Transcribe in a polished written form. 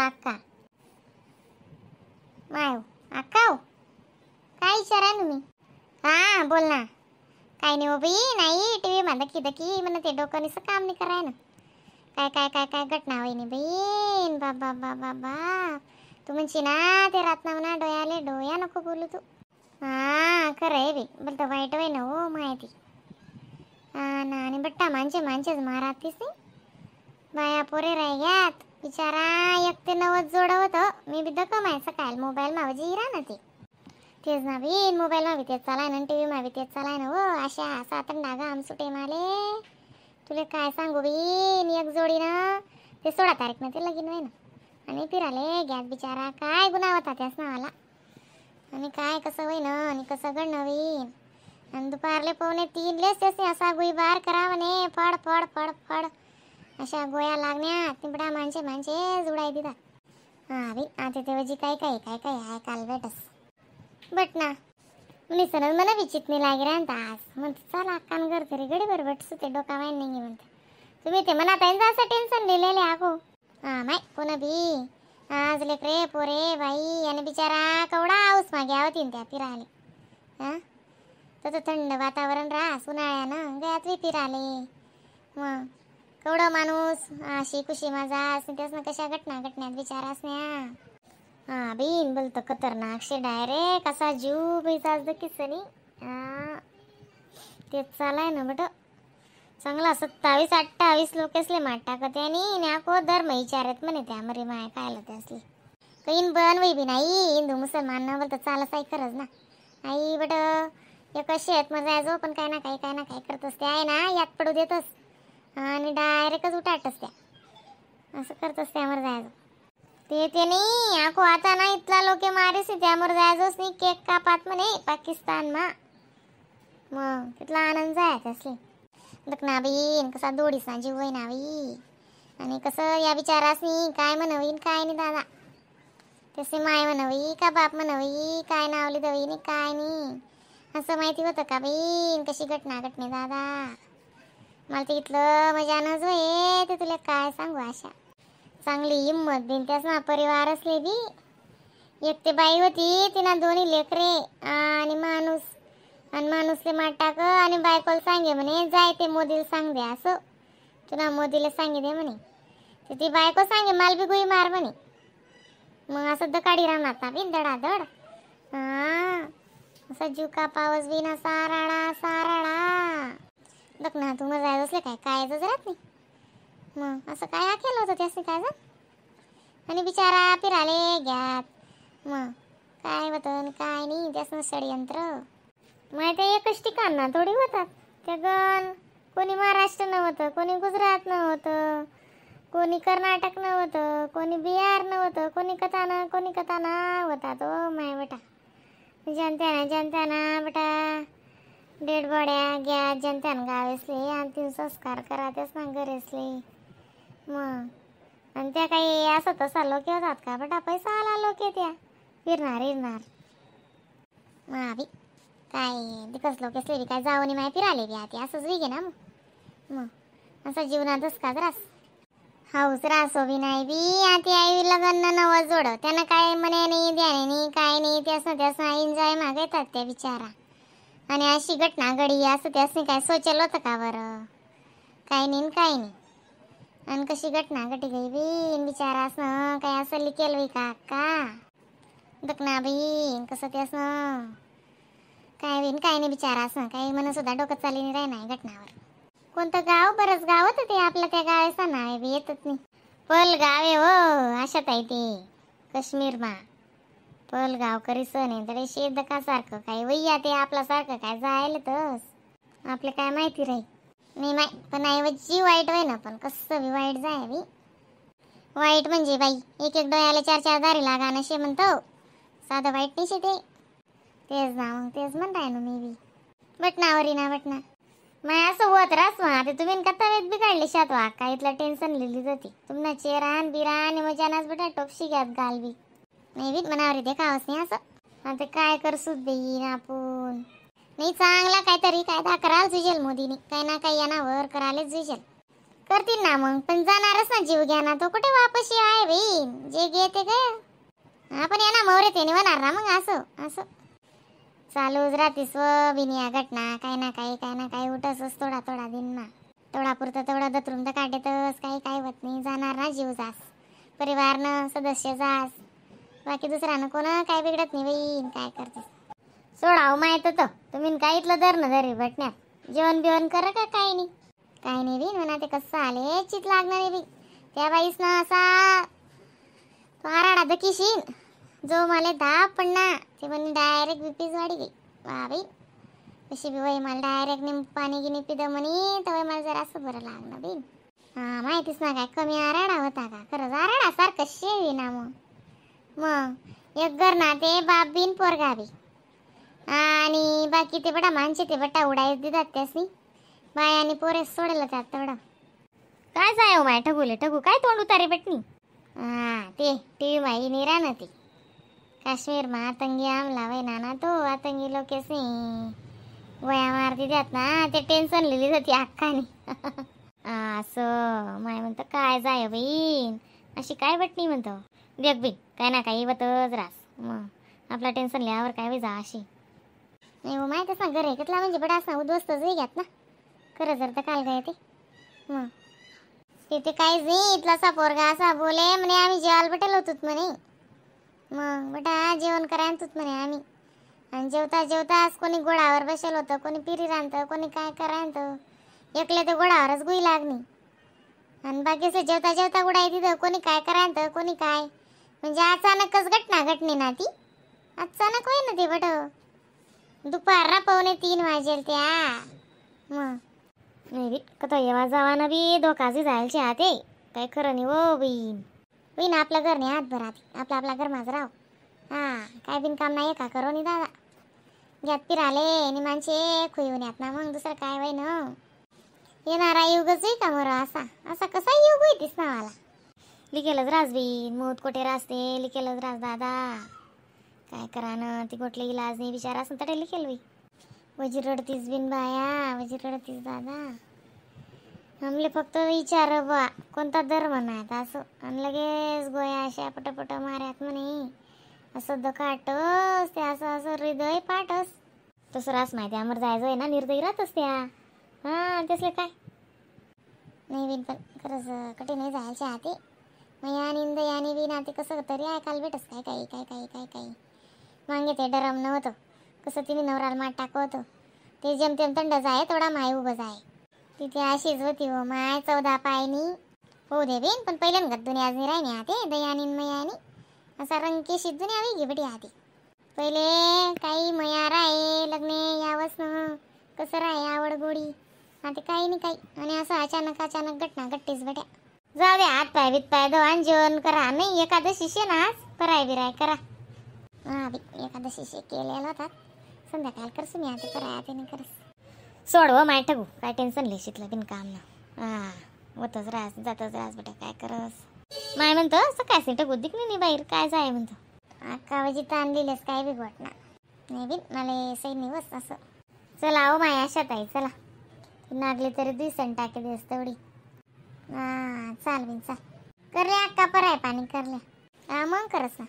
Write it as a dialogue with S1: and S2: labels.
S1: अक्का माय अक्का हो काय इशारा आहे तुम्ही? हा बोल ना. काय नाही हो बाई, नाही टी व्ही मा दखी दखी म्हणा ते डोकं निसं काम नाही कराय ना. काय काय काय काय घटना होईनी बहीण, बाप बाप बाप बाप बाप. तू म्हणशी ना ते रातना म्हणा डोळ्याले डोळ्या नको बोलू तू. हा खरं आहे बी, बोलतं वाईट होय ना हो माहिती. हा ना, आणि बट्टा माणसे माणसेच मारातीस नाही, बाया पोरे राह्यात बिचारा. एक ते 90 जोडवत मी बी दकम आहे सकाळ मोबाईल मावजी रा ना ते तेच ना बी मोबाईल मावी तेच चालाय ना, टी व्ही मावी तेच चालाय ना हो. अशा सात डागा आम सुटे माले तुले काय सांगू बीन. एक जोडी ना ते 16 तारीख ना ते लगीन होय ना, आणि फिराले गॅस बिचारा काय गुन्हा होता त्याच नावाला. आणि काय कसं होईन आणि कसं घडणं होईन. आणि दुपारले 2:45 लेस असा गुईबार करा म्हणे, फड फड फड फड अशा गोळ्या लागण्या तिबडा माणसे माणसे जुडाय देतात. हा बी आता तेव्हा काय काय काय काय आहे काल भेटस बट ना निसनच मला विचित नाही लागे राहता आज. म्हणते चला अक्कान घर तरी गडी बरं बट सुते डोका वाईन नाही म्हणते. तुम्ही ते म्हणा त्यांचं असं टेन्शन लिहिलेले आगो. हा माय कोण बी आज लेकरे पोरे बाई आणि बिचारा कवडा हाऊस मागे आवतीन त्या फिराले. हा तसं थंड वातावरण राहस उन्हाळ्यानं गयात बी फिराले. मग कवडं माणूस अशी कुशी माझा त्यास ना कशा घटना घटण्यात बिचारास न्या. हा बीन बोलतो खतरनाक शे डायरेक्ट असा जीव बाई किसनी. हा तेच चालाय ना बट चांगला 27-28 लोक असले माठ टाकत आणि नाको धर्म विचारत म्हणे त्या मरे माय कायला ते असले काहीन बन वय बी नाही हिंदू मुसलमान न बोलतं चालस आहे खरंच ना. आई बट एक शेत मग जायचो पण काय ना काही काय ना काही करतस ते आहे ना यात पडू देतस आणि डायरेक्टच उठाटस त्या असं करतस त्यावर जायचो. ते ते नाही आको आता ना इथला लोके मारीस त्यावर जायचोच नाही केक कापात म्हणे पाकिस्तान मा. मग तिथला आनंद जायच असले ना बाई कसा दोडीस ना जीव ना बाई. आणि कसं या बिचारासनी काय म्हणवीन काय नाही दादा, तसे माय म्हणवी का बाप म्हणवी काय नावली दवी नाही काय नाही असं माहिती होतं का बाई कशी घटना घटणे दादा. मला ते इथलं मजानच होय ते तुला काय सांगू. अशा चांगली हिंमत देईन त्यास ना परिवार असले बी. एक ते बाई होती तिना दोन्ही लेकरे आणि माणूस आणि माणूसले माठ टाक आणि बायकोला सांगे म्हणे जाय ते मोदीला सांग दे असं तुला मोदीला सांगे दे म्हणे. तर ती बायको सांगे माल बी गुई मार म्हणे. मग असं दकाडी राहणार ना बिन दडादड. हा असा जीव कापावस बिन असा राडा साराडा बघ ना. तू मग जायच असले काय काय राहत नाही मग असं काय केलं होतं त्यासनी काय जा. आणि बिचारा फिराले घ्यात मग काय होतं काय नाही त्यासनं षडयंत्र. मग ते एकच ठिकाण ना थोडी होतात त्या गण. कोणी महाराष्ट्र नव्हतं, कोणी गुजरात नव्हतं, कोणी कर्नाटक नव्हतं, कोणी बिहार नव्हतं, कोणी कथाना कोणी कथाना होता तो माय बेटा. जनत्याना जनत्याना बेटा डेड बॉड्या घ्या जनत्यान गावेसले अंतिम संस्कार करा त्याच ना घरेसले. मग आणि त्या काही असं तसा लोक होतात का बेटा, पैसा आला लोक त्या फिरणार फिरणार. मग काय दिकस लोक असले बी काय जाऊन माय फिराले बी आती असंच विगे ना मग. मग असं जीवनातच का त्रास हाऊस रासो बी नाही बी. आती आई लग्न नवं जोड त्यांना काय म्हणे नाही ध्याने नाही काय नाही त्यासनं त्यासनं एन्जॉय मागतात त्या बिचारा. आणि अशी घटना घडी असं त्यासनी काय सोचेल होतं का बरं, काय नाही काय नाही. आणि कशी घटना घटी गई बी बिचारा असं काय असं लिकेल बाई का का बघ ना बाई कसं त्यासनं काय होईन काय नाही बिचारा असं काही म्हणून सुद्धा डोकं चालली नाही नाही घटनावर. कोणतं गाव बरंच गाव होतं ते आपल्या त्या गावाचं नाव बी येतच नाही. पलगाव आहे हो अशात आहे ते काश्मीर मा पलगाव करी सण आहे तरी शेत सारखं काय वैया ते आपल्यासारखं काय जायला तस आपलं काय माहिती राही नाही माय. पण ऐवजी वाईट होय ना पण कसं बी वाईट जाय बी. वाईट म्हणजे बाई एक एक डोळ्याला चार चार दारी लागा नशे म्हणतो साधं वाईट नाही शे ते. तेच ना मग तेच म्हणताय ना मी बी बटनावरी ना बटना मग असं होत रास मग आता तुम्ही का तब्येत बिघडली शात वा का इथलं टेन्शन लिहिली जाते तुम्हाला चेहरा बिरान मजानाच बेटा टोपशी घ्यात गाल बी नाही बी मनावर देखावच नाही असं. आता काय करसूच देईन आपण नाही चांगला काहीतरी कायदा करायला जुजेल मोदीनी काय ना काही यानावर करायलाच जुजेल करतील ना मग पण जाणारच ना जीव घ्या ना तो कुठे वापस आहे बाई. जे गेले पोरे ते होणार ना मग असं असं चालूच राहतीस व बिनिया घटना काय ना काही काय ना काही उठसच थोडा थोडा दिन ना तेवढा पुरतं तेवढा दतरून तर काढेतच काही काही होत नाही जाणार ना जीव जास परिवारनं सदस्य जास बाकी दुसऱ्यानं कोण काय बिघडत नाही बाई काय करतेस सोडाव माहित होतं तुम्ही काय इथलं दर ना दरी भटण्यात जेवण बिवण कर का काही नाही काही नाही बी म्हणा ते कसं आले चित लागणार नाही बी त्या बाईस ना असा तो आराडा दकीशीन जो मला धाप पडना ते म्हणे डायरेक्ट बीपीच वाढी गई वा बाई कशी बी वय मला डायरेक्ट निम पाणी गिनी पिदं म्हणे तर मला जरा असं बरं लागलं बी. हां माहितीच ना काय कमी आराडा होता का खरंच आराडा सारखं शेवी ना मग मग एक घर ना ते बाप बिन पोरगा बी आणि बाकी ते बडा माणसे ते बट्टा उडायच देतात त्यासनी बाय आणि पोरे सोडलं त्यात तेवढं काय जाय हो माय ठगुले ठगू काय तोंड उतारे बेटनी. हां ते टी व्ही माई नाही राहणार ती काश्मीर मा आतंगी आमला वय ना ना तो आतंगी लोकेसनी वया मारती त्यात ना ते टेन्शन लिहिली जाती अक्कानी. असं माय म्हणतं काय जाय बहीण अशी काय बटणी म्हणतो देख बी काय ना काही बतच रास मग आपला टेन्शन लिहावर काय बी जा अशी नाही हो माहीतच ना घर एकतला म्हणजे बडा असं उद्ध्वस्तच घ्यात ना खरं जर तर काल काय ते मग तिथे काहीच नाही इथला असा पोरगा असा बोले म्हणे आम्ही जेवायला बटेल होतो म्हणे मग बेटा जेवण करायला तूच म्हणे आम्ही आणि जेवता जेवताच कोणी गोळावर बसेल होतं कोणी पिरी रांधतं कोणी काय करायचं एकले तर गोळावरच गुई लागणी आणि बाकीचं जेवता जेवता गुडाय तिथं कोणी काय करायचं कोणी काय म्हणजे अचानकच घटना घटणी ना ती अचानक होय ना ते बट दुपारला 2:45 वाजेल त्या मग नाही बी कथा येवा जावा ना बी धोकाची जायची आते काय खरं नाही हो बहीण बहीण आपलं घर नाही हात भरात आपलं आपला घर माझं राव. हां काय बिनकाम नाही का करो नी दादा घ्यात फिराले आणि माणसे खुईवून यात ना मग दुसरं काय वय ना येणारा युगच आहे का मरो असा असा कसा युग होतीस ना मला लिकेलच रास बी मूत कोठे रासते लिकेलच रास दादा काय करा ना ती गोटले इलाज नाही बिचारा असं तर लिकेल बाई वजी रडतीस बिन बाया वजी रडतीस दादा हमले फक्त विचार बा कोणता धर्म नाही असं आणि लगेच गोया अशा पटपट माऱ्यात म्हणे असं दखाटस ते असं असं हृदय पाटस तसं रास माहिती आमर जायचं आहे ना निर्दयी राहतच त्या. हां त्यासले काय नाही बिन पण खरंच कठीण नाही जायचे आते मग या निंद याने बिन आते कसं तरी ऐकायला भेटस काय काही काय काही काय काही मागे ते डरम नव्हतं कसं तिने नवराला माठ टाकवतं ते जेमतेम थंड जाय थोडा माय उभं जाय तिथे अशीच होती हो माय 14 पायनी होऊ दे बिन पण पहिल्यान दुनिया नाही राहिनी आते दयानी मयानी असा रंगकेशी दुनिया वेगळी बेटी आते पहिले काही मया राहे लग्ने यावंच ना कसं राहे आवड गोडी आता काही नाही काही आणि असं अचानक अचानक घटना घट्टीच बेट्या जाऊ दे हात पाय बीत पाय धुवा आणि जेवण करा नाही एकादशी शे ना आज पराय बिराय करा. हां बी एकादशी शे केलेला होतात संध्याकाळ करसू मी आता पराय आता नाही करस सोड हो माय ठगू काय टेन्शन लिशीतलं बिन काम ना. हां होतच रास जातच रास बेटा काय करस माय म्हणतो सकाळी ठगू दिकणी नाही बाहेर काय जाय म्हणतो अक्का वजी ताण दिलेस काय बिघवट ना नाही बिन मला सही नाही बस असं चला हो माय अशा ताई चला नागली तरी दिसन टाके दिवस तेवढी. हां चाल बिन चाल करले अक्का पराय पाणी करले. हां मग करस ना.